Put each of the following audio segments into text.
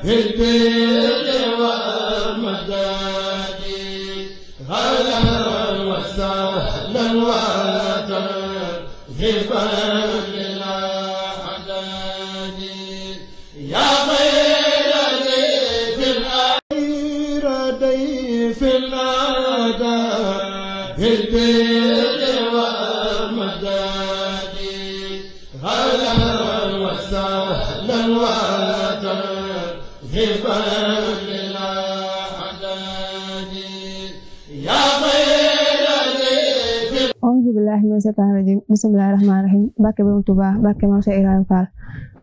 في البر والمداد هلا وسهلا وترحبا للأعداد يا خير ضيف ضيف الأعداد في البر والمداد هلا وسهلا وترحبا للأعداد يا خير ضيف. auzu billahi mina shaytaani rajim bismillahi rahmaani rahim barke Borom Tuubaa barke Maam Cheikh Ibrahima Fall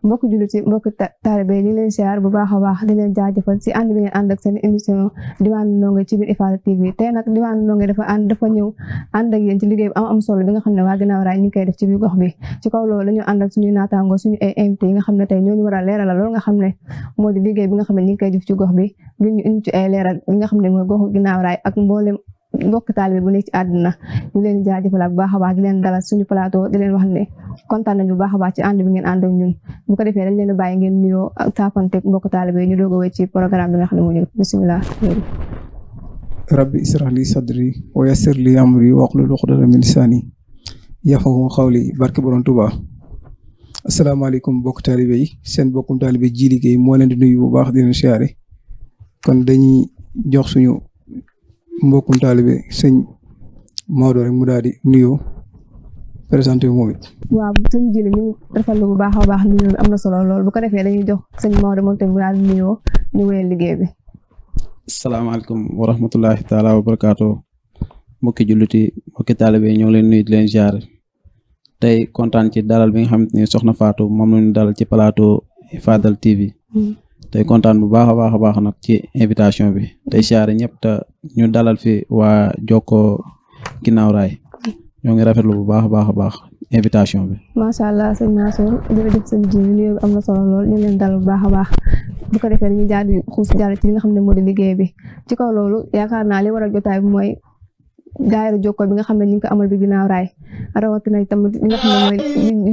mbokk jullit yi mbokk taalibe yi ñu leen siyaar bu baax a baax di leen jaajëfal si ànd bi ngeen ànd ak seen émission Diwaanu Ndongo ci biir IFADA TV tey nag Diwaanu Ndongo dafa ñëw ànd ak yéen ci liggéey bu am solo bi nga xam ne waa Guinaw Rail ñu ngi koy def ci biir gox bi ci kaw loolu dañu ànd ak suñuy naataango suñu ay invité yi nga xam ne tey ñooñu war a leeral loolu nga xam ne moo di liggéey bi nga xam ne ñu ngi koy def ci gox bi ngir ñu indi ci ay leeral bi nga xam ne mooy goxu Guinaw Rail ak mboolem mbokk taalibe bu nekk ci àdduna ñu leen jaajëfal bu baax a baax di leen dalal suñu plateau di leen wax ne kontaan nañu bu baax a baax ci ànd bi ngeen ànd ak ñun bu ko defee dañ leen bàyyi ngeen nuyoo ak taafanteeg mbokk taalibe ñu doog a wéy ci programme bi nga xam ne moo ñu bisimilah. rabbi israh li sadri wa yassir li amri wahlul uqdatan min lisani yafqahu qawli barke Borom Tuubaa. asalaamaaleykum mbokk taalibe yi seen mbokkum taalibe ji liggéey moo leen di nuyu bu baax di leen siyaare kon dañuy jox suñu mbokkum taalibe sëñ Maodo rek mu daal di nuyoo présenté wu moom it. waaw sëñ Jili ñu rafetlu bu baax a baax nuyoo am na solo lool bu ko defee dañuy jox sëñ Maodo moom tamit mu daal di nuyoo ñu wéyal liggéey bi. asalaamaaleykum wa rahmatullahi taala wa barakaatu mbokki julliti mbokki taalibe ñoo ngi leen nuyu di leen jaar tey kontaan ci dalal bi nga xam ne soxna Fatou moom la ñu dalal ci plateau IFADA TV. tey kontaan bu baax a baax nag ci invitation bi tey siyaare ñëpp te ñu dalal fi waa Jokkoo Guinaw Rail ñoo ngi rafetlu bu baax a baax invitation bi. macha allah sëñ Mansour jërëjëf sëñ ji nuyoo bi am na solo lool ñu leen dalal bu baax a baax bu ko defee dañuy jaar di xuus jàll ci li nga xam ne moo di liggéey bi ci kaw loolu yaakaar naa li waral jotaay bi mooy daayira Jokkoo bi nga xam ne ñu ngi ko amal bi Guinaw Rail rawatina tamit li nga xam ne mooy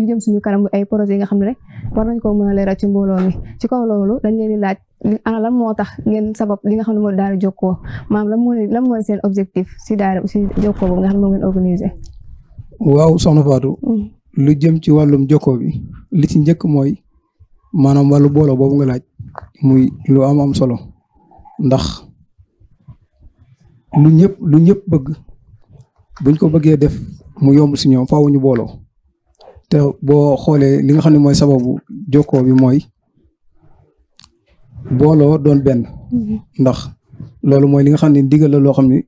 li jëm suñu kanam ay projet yi nga xam ne rek war nañ ko mën a leeral ci mbooloo mi ci kaw loolu dañ leen di laaj ana lan moo tax ngeen sabab li nga xam ne moo di daayira Jokkoo maanaam lan mooy seen objectif si daayira si Jokkoo boobu nga xam ne moo ngeen organiser. waaw soxna Fatou. lu jëm ci wàllum Jokkoo bi li ci njëkk mooy maanaam wàllu booloo boobu nga laaj muy lu am solo ndax lu ñëpp bëgg buñ ko bëggee def mu yomb si ñoom faaw ñu booloo te boo xoolee li nga xam ne mooy sababu Jokkoo bi mooy booloo doon benn ndax loolu mooy li nga xam ne ndigal la loo xam ne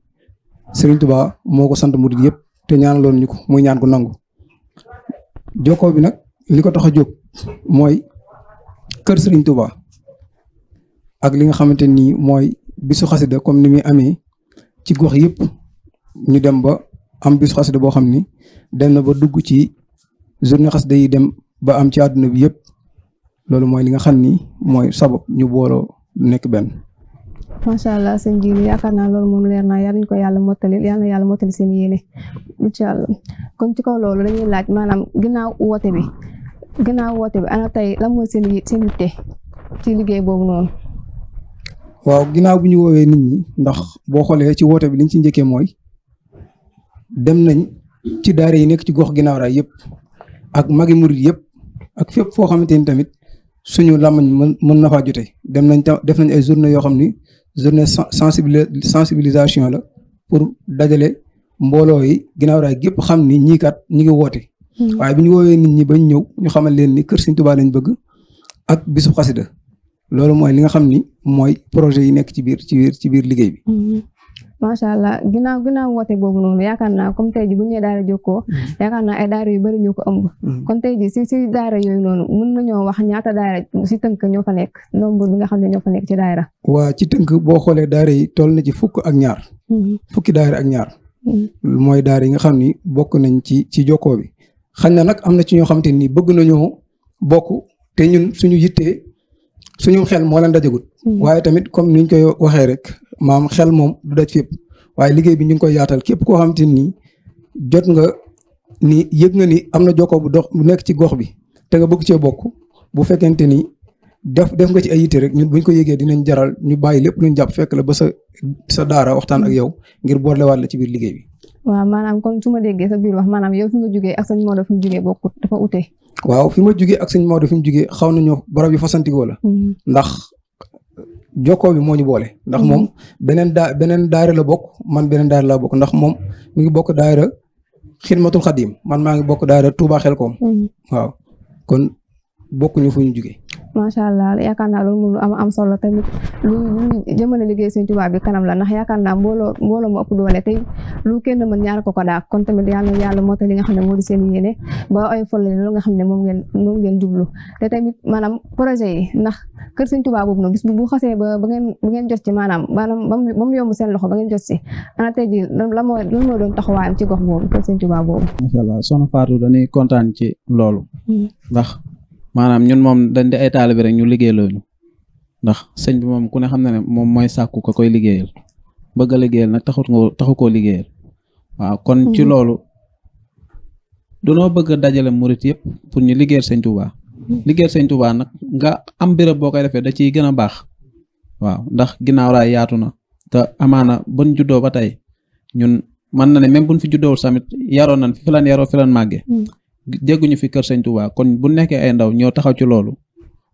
Serigne Touba moo ko sant murid yëpp te ñaanaloon ñu ko muy ñaan ko nangu Jokkoo bi nag li ko tax a jóg mooy kër Serigne Touba ak li nga xamante ni mooy bisu xasida comme ni muy amee ci gox yëpp ñu dem ba am bisu xasida boo xam ni dem na ba dugg ci journée xasida yi dem ba am ci àdduna bi yëpp loolu mooy li nga xam ni mooy sabab ñu booloo nekk benn. macha allah sëñ Jili yaakaar naa loolu moom leer naa yal nañu ko yàlla mottali yal na yàlla mottali seen yéene incha allah kon ci kaw loolu dañuy laaj maanaam ginnaaw woote bi ana tey lan mooy seen yitte ci liggéey boobu noonu. waaw ginnaaw bu ñu woowee nit ñi ndax boo xoolee ci woote bi liñ ci njëkkee mooy dem nañ ci daara yi nekk ci gox Guinaw Rail yëpp ak magi murid yëpp ak fépp foo xamante ni tamit suñu làmmañ mën na faa jote dem nañ def nañ ay journée yoo xam ni journée sensibilisation la pour dajale mbooloo yi Guinaw Rail gépp xam ni ñii kat ñi ngi woote. waaye bi ñu woowee nit ñi bañ ñëw ñu xamal leen ni kër Sëriñ Tuubaa lañ bëgg ak bisub xasida loolu mooy li nga xam ni mooy projet yi nekk ci biir liggéey bi. macha allah ginnaaw woote boobu noonu yaakaar naa comme tey ji bu ñu nee daara Jokkoo yaakaar naa ay daara yu bëri ñu ko ëmb. kon tey ji si daara yooyu noonu mën nañoo wax ñaata daara si tënk ñoo fa nekk nombre bi nga xam ne ñoo fa nekk ci daara. waa ci tënk boo xoolee daara yi toll na ci fukk ak ñaar. fukki daara ak ñaar. mooy daara yi nga xam ni bokk nañ ci Jokkoo bi xañ na nag am na ci ñoo xamante ni bëgg nañoo bokk te ñun suñu yittee suñu xel moo leen dajagut. waaye tamit comme niñ koy waxee rek maam xel moom du daj fépp waaye liggéey bi ñu ngi koy yaatal képp koo xamante ni jot nga ni yëg nga ni am na Jokkoo bu nekk ci gox bi te nga bëgg cee bokk bu fekkente ni def nga ci ay yitte rek ñun buñ ko yëgee dinañ jaral ñu bàyyi lépp luñ jàpp fekk la ba sa daara waxtaan ak yow ngir boolewaat la ci biir liggéey bi. waaw maanaam kon su ma déggee sa biir wax maanaam yow fi nga jógee ak sëñ Maodo fi mu jógee bokkut dafa ute. waaw fi ma jógee ak sëñ Maodo fi mu jógee xaw nañoo barab yi fasantikoo la. ndax jokkoo bi moo ñu boole. ndax moom beneen daayira la bokk man beneen daayira laa bokk ndax moom mi ngi bokk daayira Xidmatul Xadim man maa ngi bokk daayira Touba Xelkom. waaw kon bokkuñu fu ñu jógee. macha allah yaakaar naa loolu moom lu am solo tamit lu jëmale liggéey sëñ Tuubaa bi kanam la ndax yaakaar naa mbooloo mu ëpp doole tey lu kenn mën ñaar ko daak kon tamit yàlla moo tax li nga xam ne moo di seen yéene ba ay fol loolu nga xam ne moom ngeen jublu te tamit maanaam projet yi ndax kër sëñ Tuubaa boobu noonu bis bu xasee ba ngeen jot ci maanaam ba mu yomb seen loxo ba ngeen jot ci ana tey ji lan moo doon taxawaayam ci gox boobu kër sëñ Tuubaa boobu. macha allah soxna Fatou dañuy kontaan ci loolu ndax maanaam ñun moom dañ di ay taalibe rek ñu liggéeyloo ñu ndax sëñ bi moom ku ne xam na ne moom mooy sàkku ko koy liggéeyal bëgg a liggéeyal nag taxu koo liggéeyal waaw kon ci loolu dunoo bëgg a dajale murit yëpp pour ñu liggéeyal sëñ Touba liggéeyal sëñ Touba nag nga am béréb boo koy defee da ciy gën a baax waaw ndax ginnaaw raay yaatu na te amaana buñ juddoo ba tey ñun mën na ne même buñ fi juddoowul tamit yaroon nañ fi lan yaroo fi lan màggee dégguñu fi kër sëñ Touba kon bu nekkee ay ndaw ñoo taxaw ci loolu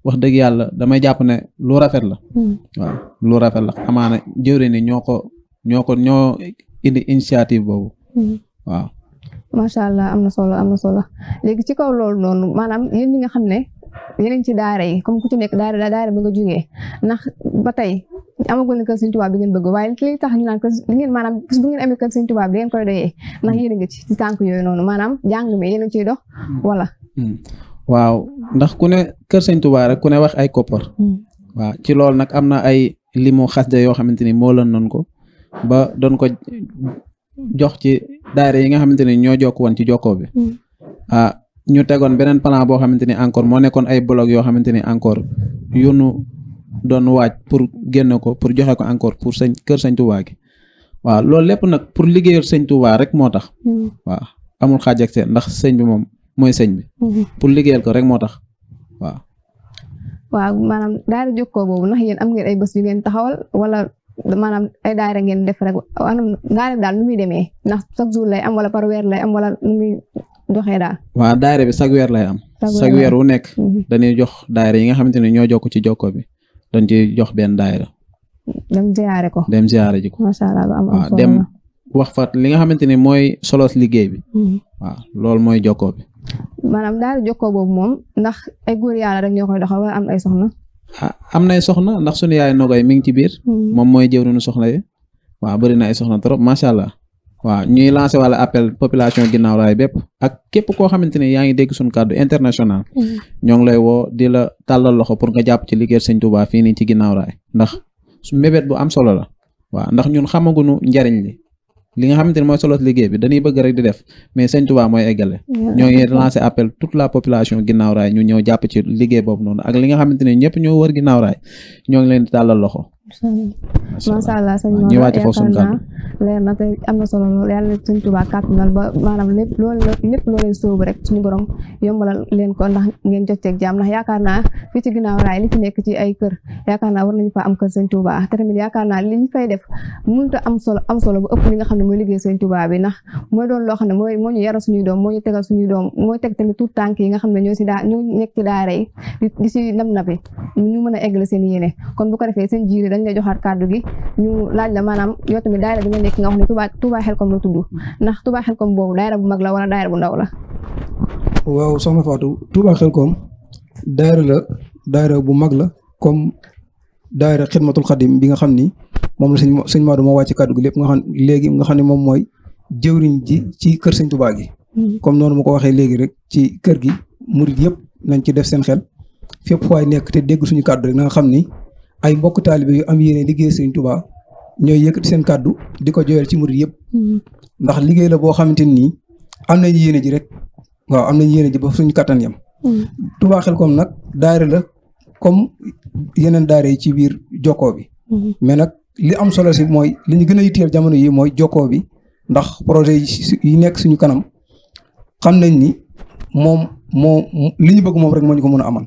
wax dëgg yàlla damay jàpp ne lu rafet la waaw lu rafet la amaana jëwri ni ñoo indi initiative boobu waaw macha allah am na solo léegi ci kaw loolu noonu maanaam yéen ñi nga xam ne yéen ci daara yi comme ku ci nekk daara bi nga jógee ndax ba tey amagul ne kër sëñ Tuubaa bi ngeen bëgg waaye li tax ñu naan kër ngeen maanaam bis bu ngeen amee kër sëñ Tuubaa bi ngeen koy doyee ndax yéen a ngi ci tànk yooyu noonu maanaam jàng mi yéen a ciy dox wala. waaw ndax ku ne kër sëñ Tuubaa rek ku ne wax ay koppar. waaw ci loolu nag am na ay limu xasida yoo xamante ni moo lan noonu ko ba doon ko jox ci daara yi nga xamante ni ñoo jokk woon ci jokkoo bi. ñu tegoon beneen plan boo xamante ni encore moo nekkoon ay blog yoo xamante ni encore yunu doon waaj pour génn ko pour joxe ko encore pour kër sëñ Touba gi waaw loolu lépp nag pour liggéeyal sëñ Touba rek moo tax waaw amul xaaj ak seen ndax sëñ bi moom mooy sëñ bi pour liggéeyal ko rek moo tax waaw maanaam daara jokkoo boobu ndax yéen am ngeen ay bés yu ngeen taxawal wala maanaam ay daara ngeen def rek anam daara daal nu muy demee ndax chaque jour lay am wala par weer lay am wala nu muy doxee daal. waaw daara bi chaque weer lay am. chaque weer wu nekk. dañuy jox daara yi nga xamante ne ñoo jokk ci jokko bi dañ ci jox benn daara. dem ziyaare ko. dem ziyaare ji ko. macha allah am solo dem wax fa li nga xamante ni mooy solos liggéey bi. waaw loolu mooy jokkoo bi. maanaam daara jokkoo boobu moom ndax ay góor yàlla rek ñoo koy doxal wala am ay soxna. am nay soxna ndax sunu yaay Nogay mi ngi ci biir. moom mooy jëwriñu soxna yi. waaw bëri na ay soxna trop macha allah. waaw ñuy lancé wala appel population ginnaaw raay bépp ak képp koo xamante ne yaa ngi dégg suñu kàddu international ñoo ngi lay woo di la tàllal loxo pour nga jàpp ci liggéey sëñ Touba fii nii ci ginnaaw raay ndax su mébét bu am solo la waaw ndax ñun xamaguñu njariñ li nga xamante ne mooy solo liggéey bi dañuy bëgg rek di def mais sëñ Touba mooy eggale ñoo ngi lancé appel toute la population ginnaaw raay ñu ñëw jàpp ci liggéey boobu noonu ak li nga xamante ne ñëpp ñoo wër ginnaaw raay ñoo ngi leen di tàllal loxo macha allah sëñ Maodo yaakaar naa leer na te am na solo lool yàlla sëñ Tuubaa kàttanal ba maanaam lépp loo leen sóobu rek suñu borom yombalal leen ko ndax ngeen jot ceeg jàmm ndax yaakaar naa fii ci ginnaaw raay li fi nekk ci ay kër yaakaar naa war nañu fa am kër sëñ Tuubaa te tamit yaakaar naa li ñu fay def mënut a am solo bu ëpp li nga xam ne mooy liggéey sëñ Tuubaa bi ndax mooy doon loo xam ne moo ñu yaral suñuy doom moo ñu tegal suñuy doom mooy teg tamit tout tànk yi nga xam ne ñoo nekk ci daara yi di si nabi ñu mën a eggale seen yéene kon bu ko defee seen jiiri dañ lay joxaat kàddu gi ñu laaj la maanaam yow tamit daayira bi nga nekk nga wax ne Touba Xelkom la tudd ndax Touba Xelkom boobu daayira bu mag la wala daayira bu ndaw la. waaw soxna Fatou Touba Xelkom daayira bu mag la comme daayira Xidmatul Xadim bi nga xam ni moom la sëñ Maodo moo wàcc kàddu gi lépp nga xam ne moom mooy jëwriñ ji ci kër sëñ Touba gi. comme noonu ma ko waxee léegi rek ci kër gi murid yëpp nañ ci def seen xel fépp fooy nekk te dégg suñu kàddu rek na nga xam ni ay mbokk taalibe yu am yéene liggéey sëñ Touba ñooy yëkkati seen kàddu di ko jooyal ci murid yëpp ndax liggéey la boo xamante ni am nañ yéene ji rek waaw am nañ yéene ji ba suñu kattan yam Touba Xelkom nag daayira la comme yeneen daayira yi ci biir jokkoo bi mais nag li am solo si mooy li ñu gën a yitteel jamono yi mooy jokkoo bi ndax projet yi nekk suñu kanam xam nañ ni moom li ñu bëgg moom rek moo ñu ko mën a amal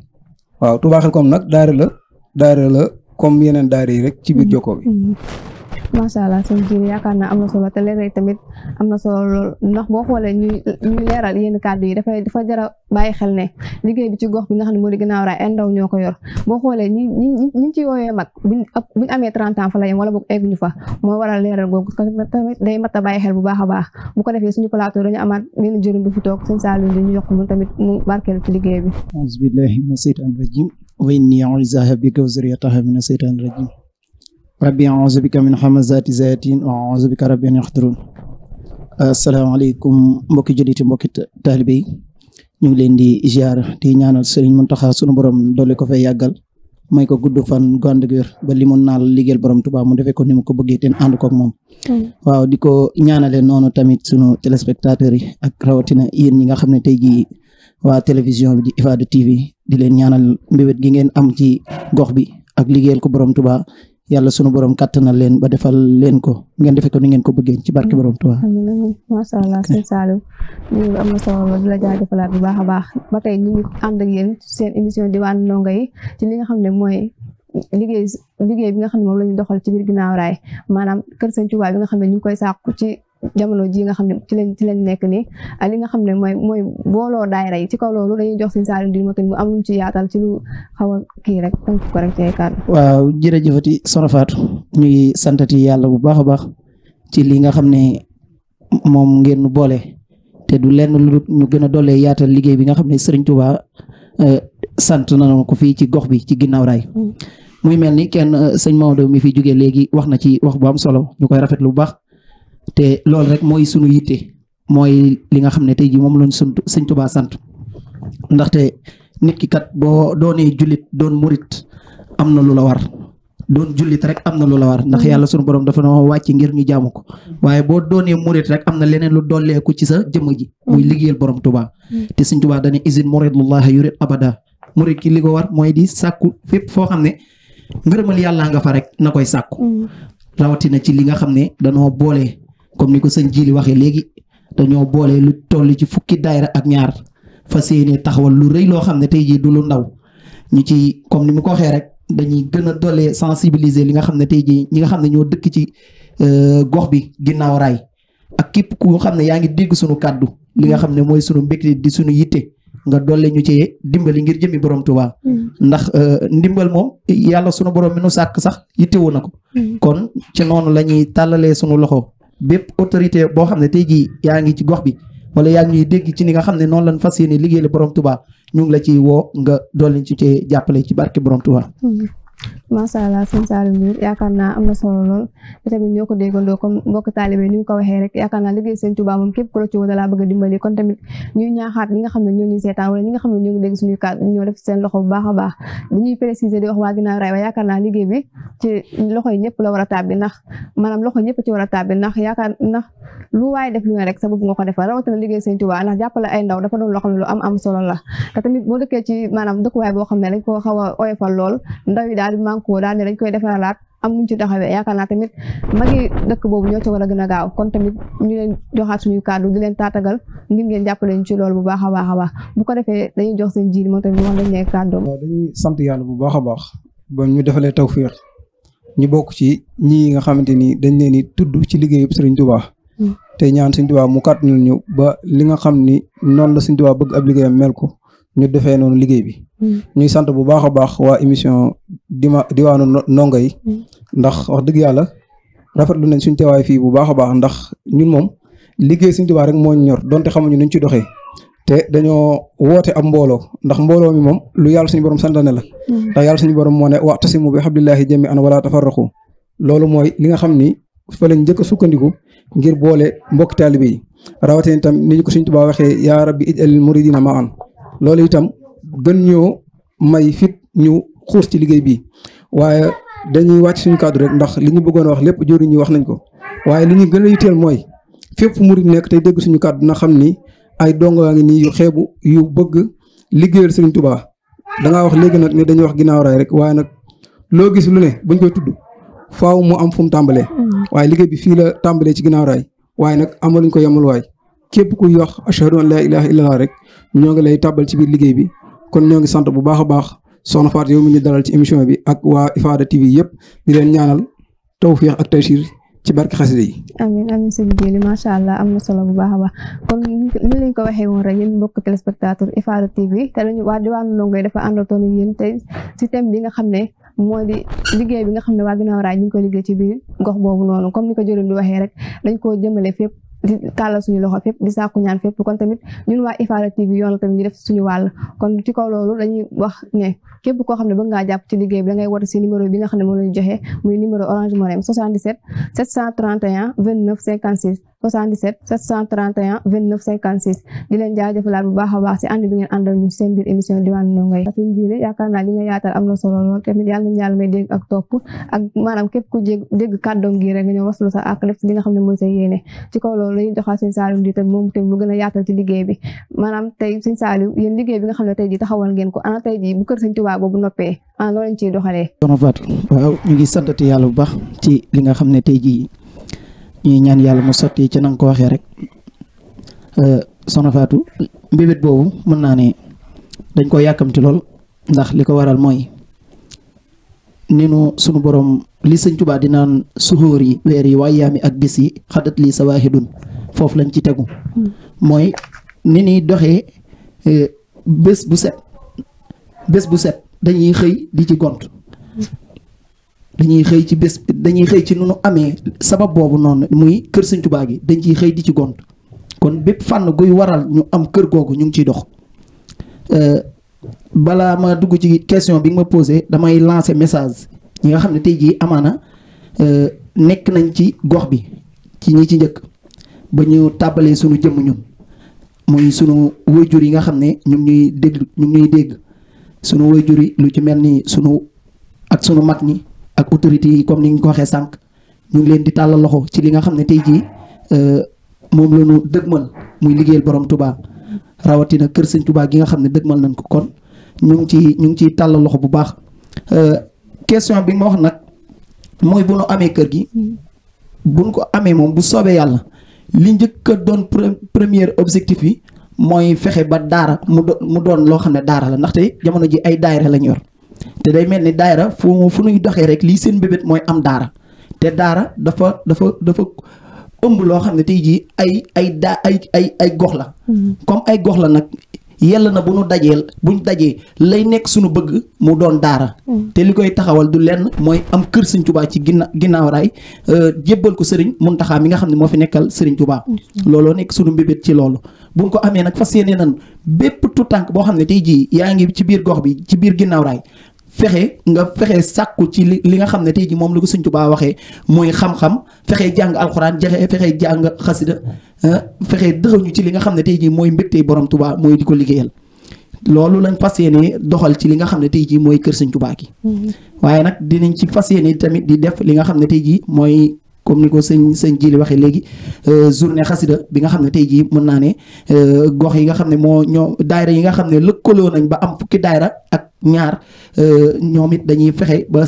waaw Touba Xelkom nag daara la comme yeneen daara yi rek ci biir jokkoo bi. macha allah seen jiir yaakaar naa am na solo te leeral tamit am na solo lool ndax boo xoolee ñuy leeral yenn kàddu yi dafa jar a bàyyi xel ne liggéey bi ci gox bi nga xam ne moo di Guinaw Rail ay ndaw ñoo ko yor boo xoolee ñi ci woowee mag buñ amee 30 ans fa la yem wala boog egguñu fa mooy waral leeral googu tamit day mat a bàyyi xel bu baax a baax bu ko defee suñu plateau dañu amaat benn jëriñ bi fi toog seen Saliou di ñu yokk mu tamit mu barkeelu ci liggéey bi. auzu billahi mina seytaani rajim wa inni u'iizuha bika wa zurriyyataha mina seytaani rajim rabbi a'uuzu bika min hamazaati zaatin wa a'uuzu bika rabbi an yahdurun. asalaamaaleykum mbokki jullit mbokki taalibe yi ñu ngi leen di ziar di ñaanal Serigne Mountakha sunu borom doole ko fay yàggal may ko gudd fan gu ànd ak wér ba li mu naal liggéeyal borom Tuubaa mu defee ko ni mu ko bëggee te ànd koog moom. waaw di ko ñaanale noonu tamit sunu téléspectateurs yi ak rawatina yéen ñi nga xam ne tey jii waa télévision bi di Ifada TV di leen ñaanal mbébét gi ngeen am ci gox bi ak liggéeyal ko borom Tuubaa. yàlla sunu borom kàttanal leen ba defal leen ko ngeen defee ko ni ngeen ko bëggee ci barke borom Tuubaa. macha allah sëñ Saliou ñu am na solo di la jaajëfalaat bu baax a baax ba tey ñu ngi ànd ak yéen seen émission diwaanu ndongo yi ci li nga xam ne mooy liggéey bi nga xam ne moom la ñu doxal ci biir Guinaw Rail maanaam kër sëñ Tuubaa bi nga xam ne ñu ngi koy sàkku ci jamono ji nga xam ne ci lañ nekk nii li nga xam ne mooy booloo daayira yi ci kaw loolu dañuy jox sëñ Saliou di mu am lu ci yaatal ci lu xaw a kii rek tënk ko rek ci ay kàddu. waaw jërëjëfati Soxna Fatou ñuy santati yàlla bu baax a baax ci li nga xam ne moom ngeen boole te du lenn lu ñu gën a doole yaatal liggéey bi nga xam ne Serigne Touba sant nañu ko fii ci gox bi ci Guinaw Rail muy mel ni kenn sëñ Maodo mi fi jógee léegi wax na ci wax bu am solo ñu koy rafetlu bu baax. te loolu rek mooy sunu yitte mooy li nga xam ne tey jii moom lañ sëñ Tuubaa sant ndaxte nit ki kat boo doonee jullit doon murit am na lu la war doon jullit rek am na lu la war ndax yàlla sunu borom dafa noo wàcc ngir ñu jaamu ko waaye boo doonee murit rek am na leneen lu dolleeku ci sa jëmm ji muy liggéeyal borom Tuubaa te sëñ Tuubaa dañuy isin muridullah yurid abada murit ki li ko war mooy di sàkku fépp foo xam ne ngërëmal yàlla nga fa rek na koy sàkku rawatina ci li nga xam ne danoo boole. comme ni ko sëñ Jili waxee léegi dañoo boole lu toll ci fukki daayira ak ñaar fas yéene taxawal lu rëy loo xam ne tey jii du lu ndaw ñu ci comme ni mu ko waxee rek dañuy gën a doole sensibiliser li nga xam ne tey jii ñi nga xam ne ñoo dëkk ci gox bi Guinaw Rail ak képp ku xam ne yaa ngi dégg sunu kàddu li nga xam ne mooy sunu mbégte di sunu yitte nga doole ñu ci dimbali ngir jëmi borom Tuubaa ndax ndimbal moom yàlla sunu borom mi nu sàkk sax yittewu na ko kon ci noonu la ñuy tàllalee sunu loxo. bépp autorité boo xam ne tey jii yaa ngi ci gox bi wala yaa ngi ñuy dégg ci ni nga xam ne noonu lañ fas yéene liggéeyal borom Tuubaa ñu ngi la ciy woo nga dolli ci cee jàppale ci barke borom Tuubaa. macha allah sëñ Saliou yaakaar naa am na solo lool te tamit ñoo ko déggandoo comme mbokk taalibe ni mu ko waxee rek yaakaar naa liggéey sëñ Tuubaa moom képp ku la ci woo da laa bëgg a dimbali kon tamit ñuy ñaaxaat ñi nga xam ne ñoo ñuy seetaan wala ñi nga xam ne ñoo ngi dégg suñuy kàddu ñoo def seen loxo bu baax a baax dañuy préciser di wax waa Guinaw Rail waaye yaakaar naa liggéey bi ci loxo yi ñëpp la war a tàbbi ndax maanaam loxo ñëpp ci war a tàbbi ndax lu waay def lu ne rek sa bopp nga ko defal rawatina liggéey sëñ Tuubaa ndax jàppale ay ndaw dafa doon loo xam ne lu am solo la te tamit boo dëkkee ci maanaam dëkkuwaay boo xam ne dañ koo xaw a oyofal lool ndaw yi daal di manko daal ne dañ koy defaralaat am nuñ ci taxawee yaakaar naa tamit magi dëkk boobu ñoo ci war a gën a gaaw kon tamit ñu leen joxaat suñuy kàddu di leen taatagal ngir ngeen jàppale ñu ci loolu bu baax a baax bu ko defee dañuy jox seen jiir moom tamit wax dañ ne kàddoom. waaw dañuy sant yàlla bu baax a baax ba ñu defalee tawfeex ñu bokk ci ñi nga xamante ni dañ leen di tudd ci liggéeyu Sëriñ Tuubaa te ñaan Sëriñ Tuubaa mu kàttanal ñu ba li nga xam ni noonu la Sëriñ Tuubaa bëgg ab liggéeyam mel ko ñu defee noonu liggéey bi ñuy sant bu baax a baax waa émission diwaanu ndongo yi ndax wax dëgg yàlla rafetlu nañ suñ teewaay fii bu baax a baax ndax ñun moom liggéey Sëriñ Tuubaa rek moo ñor donte xamuñu nuñ ci doxee te dañoo woote ab mbooloo ndax mbooloo mi moom lu yàlla suñu borom santane la ndax yàlla suñu borom moo ne wa'tasimu bi hablillahi jami'an wala tafarraqu loolu mooy li nga xam ni fa lañ njëkk a sukkandiku ngir boole mbokk taalibe yi rawatina itam ni ñu ko Sëriñ Tuubaa waxee yaa rabbi ij'alil muridina ma'an loolu itam gën ñoo may fit ñu xuus ci liggéey bi waaye dañuy wàcc suñu cadre rek ndax li ñu bëggoon wax lépp jëriñ ñu wax nañ ko waaye li ñu gën a yitteel mooy fépp fu murid nekk tey dégg suñu cadre na xam ni ay dongo ngi nii yu xeebu yu bëgg liggéeyal Sëriñ Tuubaa da ngaa wax léegi nag ne dañuy wax Guinaw Rail rek waaye nag loo gis lu ne buñ koy tudd faaw mu am fu mu tàmbalee waaye liggéey bi fii la tàmbalee ci Guinaw Rail waaye nag amaluñ ko yemul waay képp kuy wax ashhadu an laa ilaaha illallah rek ñoo ngi lay tàbbal ci biir liggéey bi kon ñoo ngi sant bu baax a baax soxna Fatou yow mi ñu dalal ci émission bi ak waa Ifada TV yëpp di leen ñaanal tawfiix ak taysiir ci barke xasida yi. amiin amiin sëñ Jili macha allah am na solo bu baax a baax kon ni lañ ko waxee woon rek yéen mbokk téléspectateur Ifada TV te dañu waa diwaanu Longoy dafa àndatoon ak yéen tey si thème bi nga xam ne moo di liggéey bi nga xam ne waa Guinaw Rail ñu ngi ko liggéey ci biir gox boobu noonu comme ni ko jëriñ di waxee rek dañ koo jëmale fépp di tàllal suñu loxo fépp di sàkku ñaan fépp kon tamit ñun waa Ifada TV yoon la tamit ñu def suñu wàll kon ci kaw loolu dañuy wax ne képp koo xam ne bëgg ngaa jàpp ci liggéey bi da ngay woote si numéro bi nga xam ne moom lañu joxe muy numéro Orange Money 77 731 29 56 77 731 29 56 di leen jaajëfalaat bu baax a baax si ànd bi ngeen àndal ñu seen biir émission Diwaanu Longoy suñu jiile yaakaar naa li nga yaatal am na solo lool tamit yàlla nañu yàlla may dégg ak topp ak maanaam képp ku dégg kàddoom gi rek nga ñëw waslu sa ak def li nga xam ne mooy sa yéene ci kaw loolu lañuy joxaat sëñ Saliou di tamit moom tamit mu gën a yaatal ci liggéey bi maanaam tey sëñ Saliou yéen liggéey bi nga xam ne tey ji taxawal ngeen ko ana tey ji bu kër sëñ Tuubaa boobu noppee ana loo leen ciy doxalee. soxna Fatou waaw ñu ngi santati yàlla bu baax ci li nga xam ne tey jii ñuy ñaan yàlla mu sotti ci na nga ko waxee rek soxna Fatou mbébét boobu mën naa ne dañ ko yàkkamti lool ndax li ko waral mooy ni nu sunu borom li sëñ Tuubaa di naan suxóor yi weer yi waayaami ak bis yi xadat lii sawaahidun foofu lañ ci tegu mooy ni ñuy doxee bés bu set dañuy xëy di ci gont dañuy xëy ci bés dañuy xëy ci nu nu amee sabab boobu noonu muy kër sëñ Tuubaa gi dañ ciy xëy di ci gont kon bépp fànn guy waral ñu am kër googu ñu ngi ciy dox balaa ma dugg ci question bi nga ma posé damay lancer message ñi nga xam ne tey jii amaana nekk nañ ci gox bi ci ñi ci njëkk ba ñu tàbbalee sunu jëmm ñun muy sunu waajur yi nga xam ne ñu ngi ñuy dégg sunu waajur yi lu ci mel ni sunu mag ñi ak autorités yi comme ni ñu ko waxee sànq ñu ngi leen di tàllal loxo ci li nga xam ne tey jii moom la ñu dëgmal muy liggéeyal borom Touba rawatina kër sëñ Touba gi nga xam ne dëgmal nañ ko kon ñu ngi ciy tàllal loxo bu baax question bi ma wax nag mooy bu nu amee kër gi bu nu ko amee moom bu soobee yàlla li njëkk a doon premier objectif bi mooy fexe ba daara mu doon loo xam ne daara la ndaxte jamono ji ay daayira lañ yor te day mel ni daayira fu nuy doxee rek lii seen bébét mooy am daara te daara dafa ëmb loo xam ne tey jii ay gox la comme ay gox la nag yell na buñ dajee lay nekk suñu bëgg mu doon daara te li koy taxawal du lenn mooy am kër sëñ Tuubaa ci Guinaw Rail jébbal ko sëriñ Muntaxa mi nga xam ne moo fi nekkal sëriñ Tuubaa looloo nekk suñu mbébét ci loolu buñ ko amee nag fas yéene nan bépp tutànk boo xam ne tey jii yaa ngi ci biir gox bi ci biir Guinaw Rail fexe sàkku ci li nga xam ne tey jii moom la ko sëñ Tuubaa waxee muy xam-xam fexe jàng alxuraan fexe jàng xasida fexe dëxañu ci li nga xam ne tey jii mooy mbégtey borom Tuubaa mooy di ko liggéeyal loolu lañ fas yéene doxal ci li nga xam ne tey jii mooy kër sëñ Tuubaa gi waaye nag dinañ ci fas yéene tamit di def li nga xam ne tey jii mooy comme ni ko sëñ Jili waxee léegi journée xasida bi nga xam ne tey jii mën naa ne gox yi nga xam ne ñoo daayira yi nga xam ne lëkkaloo nañ ba am fukki daayira ak ñaar ñoom it dañuy fexe ba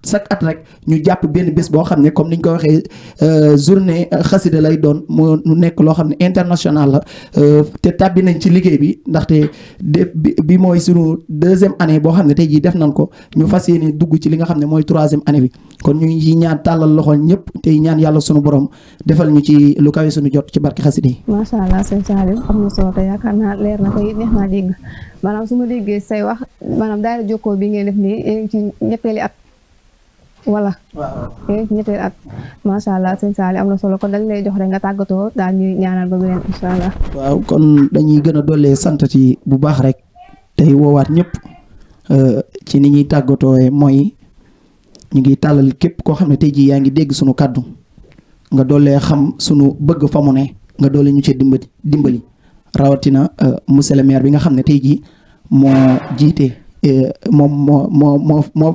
chaque at rek ñu jàpp benn bés boo xam ne comme niñ ko waxee journée xasida lay doon mu nekk loo xam ne international la te tàbbi nañ ci liggéey bi ndaxte bi mooy sunu 2e année boo xam ne tey jii def nañ ko ñu fas yéene dugg ci li nga xam ne mooy 3e année bi kon ñu ngi ci ñaan tàllal loxo ñëpp tey ñaan yàlla sunu borom defal ñu ci lu kawe sunu jot ci barki xasida yi. macha allah sëñ Saliou am na solo te yaakaar naa leer na tey neex naa dégg maanaam su ma déggee say wax maanaam daayira jokkoo bi ngeen def nii yéen ci ñetteeli at. voilà waaw ñetteel at macha allah sëñ Saliou am na solo kon dañ lay jox rek nga tàggatoo daal ñuy ñaanal ba beneen incha allah. waaw kon dañuy gën a dollee santati bu baax rek tey woowaat ñëpp ci ni ñuy tàggatoo mooy ñu ngi tàllal képp koo xam ne tey jii yaa ngi dégg sunu kàddu nga dollee xam sunu bëgg fa mu ne nga doole ñu ci dimbali rawatina monsieur le maire bi nga xam ne tey jii moo jiite moom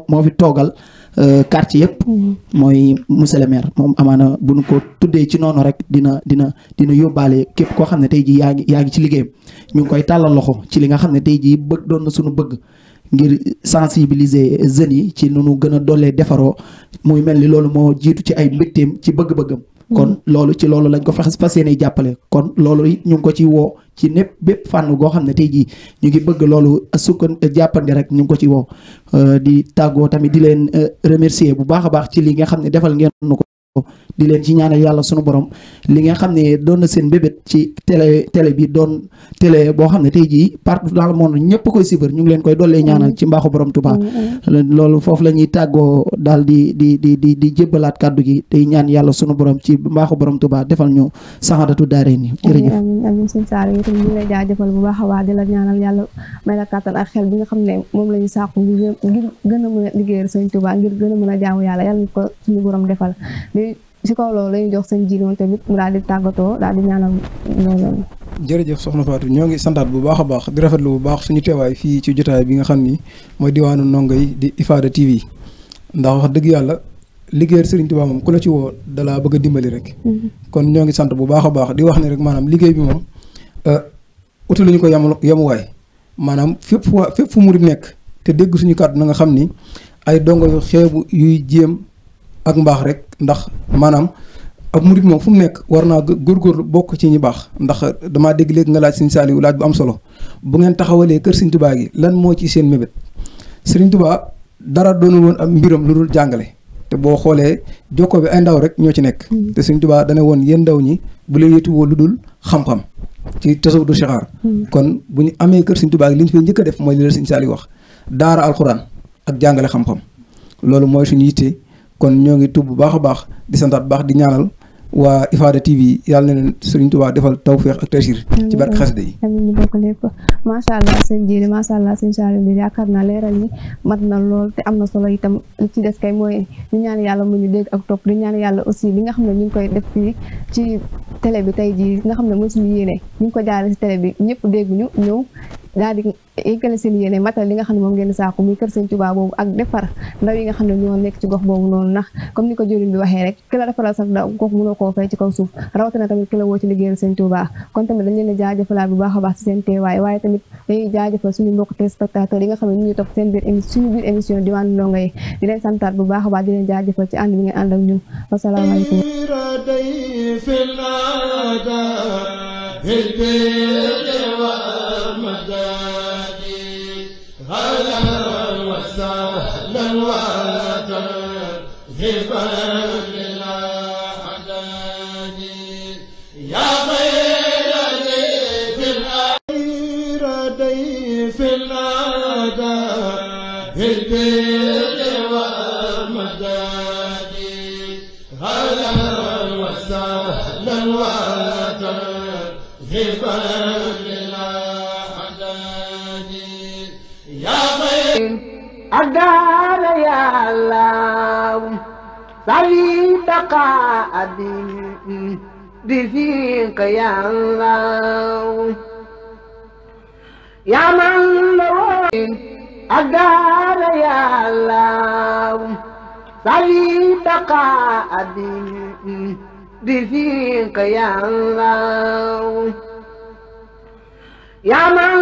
moo fi toogal. quartier yëpp mooy monsieur le maire moom amaana bu ñu ko tuddee ci noonu rek dina yóbbaale képp koo xam ne tey jii yaa ngi ci liggéeyam ñu ngi koy tàllal loxo ci li nga xam ne tey jii bëgg doon na suñu bëgg ngir sensibiliser jeunes yi ci nu nu gën a dollee defaroo muy mel ni loolu moo jiitu ci ay mbégteem ci bëgg-bëggam kon loolu ci loolu lañ ko fas yéene jàppale kon loolu ñu ngi ko ci woo ci népp bépp fànn goo xam ne tey jii ñu ngi bëgg loolu jàppandi rek ñu ngi ko ci woo di tàggoo tamit di leen remercier bu baax a baax ci li nga xam ne defal ngeen nu ko di leen ci ñaanal yàlla sunu borom li nga xam ne doon na seen bébét ci télé bi doon télé boo xam ne tey jii partout dans le monde ñëpp koy suivre ñu ngi leen koy dollee ñaanal ci mbaaxu borom Tuubaa loolu foofu la ñuy tàggoo daal di jébbalaat kàddu gi tey ñaan yàlla sunu borom ci mbaaxu borom Tuubaa defal ñu saxaadatu daare ni jërëjëf amiin sëñ Saliou itam ñu ngi lay jaajëfal bu baax a baax di la ñaanal yàlla may la kàttan ak xel bi nga xam ne moom la ñu sàkku ngir gën a mën a liggéeyal sëñ Tuubaa ngir gën a mën a jaamu yàlla yàlla ñu ko suñu borom defal ci kaw loolu lañu jox sëñ ji noonu tamit mu daal di tàggatoo daal di ñaanal loolu. jërëjëf soxna Fatou ñoo ngi santaat bu baax a baax di rafetlu bu baax suñu teewaay fii ci jotaay bi nga xam ni mooy diwaanu ndongo yi di Ifada TV ndax wax dëgg yàlla liggéeyal Serigne Touba moom ku la ci woo dalaa bëgg a dimbali rek. kon ñoo ngi sant bu baax a baax di wax ne rek maanaam liggéey bi moom utu lañu ko yemuwaay maanaam fépp fu murid nekk te dégg suñu kàddu na nga xam ni ay dongo yu xeebu yuy jéem ak mbaax rek ndax maanaam ab murid moom fu mu nekk war naa góorgóorlu bokk ci ñi baax ndax damaa dégg léegi nga laaj Sëriñ Saaliw laaj bu am solo bu ngeen taxawalee kër Sëriñ Tubaa gi lan moo ci seen mébét Sëriñ Tubaa dara doonul woon am mbiram lu dul jàngale te boo xoolee jokkoo bi ay ndaw rek ñoo ci nekk te Sëriñ Tubaa dana woon yéen ndaw ñi bu leen yëtuwoo lu dul xam-xam ci tasawudu sixaar kon bu ñu amee kër Sëriñ Tubaa gi li ñu fay njëkk a def mooy li la Sëriñ Saaliw wax daara alxuraan ak jàngale xam-xam loolu mooy suñu yitte kon ñoo ngi tuub bu baax a baax di santaat bu baax di ñaanal waa Ifada TV yàlla na leen Serigne Touba defal tawféex ak taysiir ci barke xasida yi. amiin ñu bokk lépp macha allah sëñ Jili macha allah sëñ Saliou bi yaakaar naa leeral yi mat na lool te am na solo itam li ci des kay mooy ñu ñaan yàlla mu ñu dégg ak topp di ñaan yàlla aussi li nga xam ne ñu ngi koy def fii ci télé bi tey jii nga xam ne mooy suñu yéene ñu ngi ko jaaree si télé bi ñëpp dégg ñu ñëw daal di yëggale seen yéene matal li nga xam ne moom ngeen saako muy kër Sëñ Tuubaa boobu ak defar ndaw yi nga xam ne ñoo nekk ci gox boobu noonu ndax comme ni ko jëriñ bi waxee rek ki la defaral sax da kooku mënoo koo fay ci kaw suuf rawatina tamit ki la woo ci liggéeyal Sëñ Tuubaa kon tamit dañ leen di jaajëfalaat bu baax a baax ci seen teewaay waaye tamit dañuy jaajëfal suñu mbokk téléspectateurs yi nga xam ne ñu ngi topp seen biir suñu biir émission Diwaanu Ndongo yi di leen santaat bu baax a baax di leen jaajëfal ci ànd bi ngeen ànd ak ñun wasalaamaaleykum أدار يا الله صلي بقاء بفيك يا الله يا من له أدار يا الله صلي بقاء بفيك يا الله يا من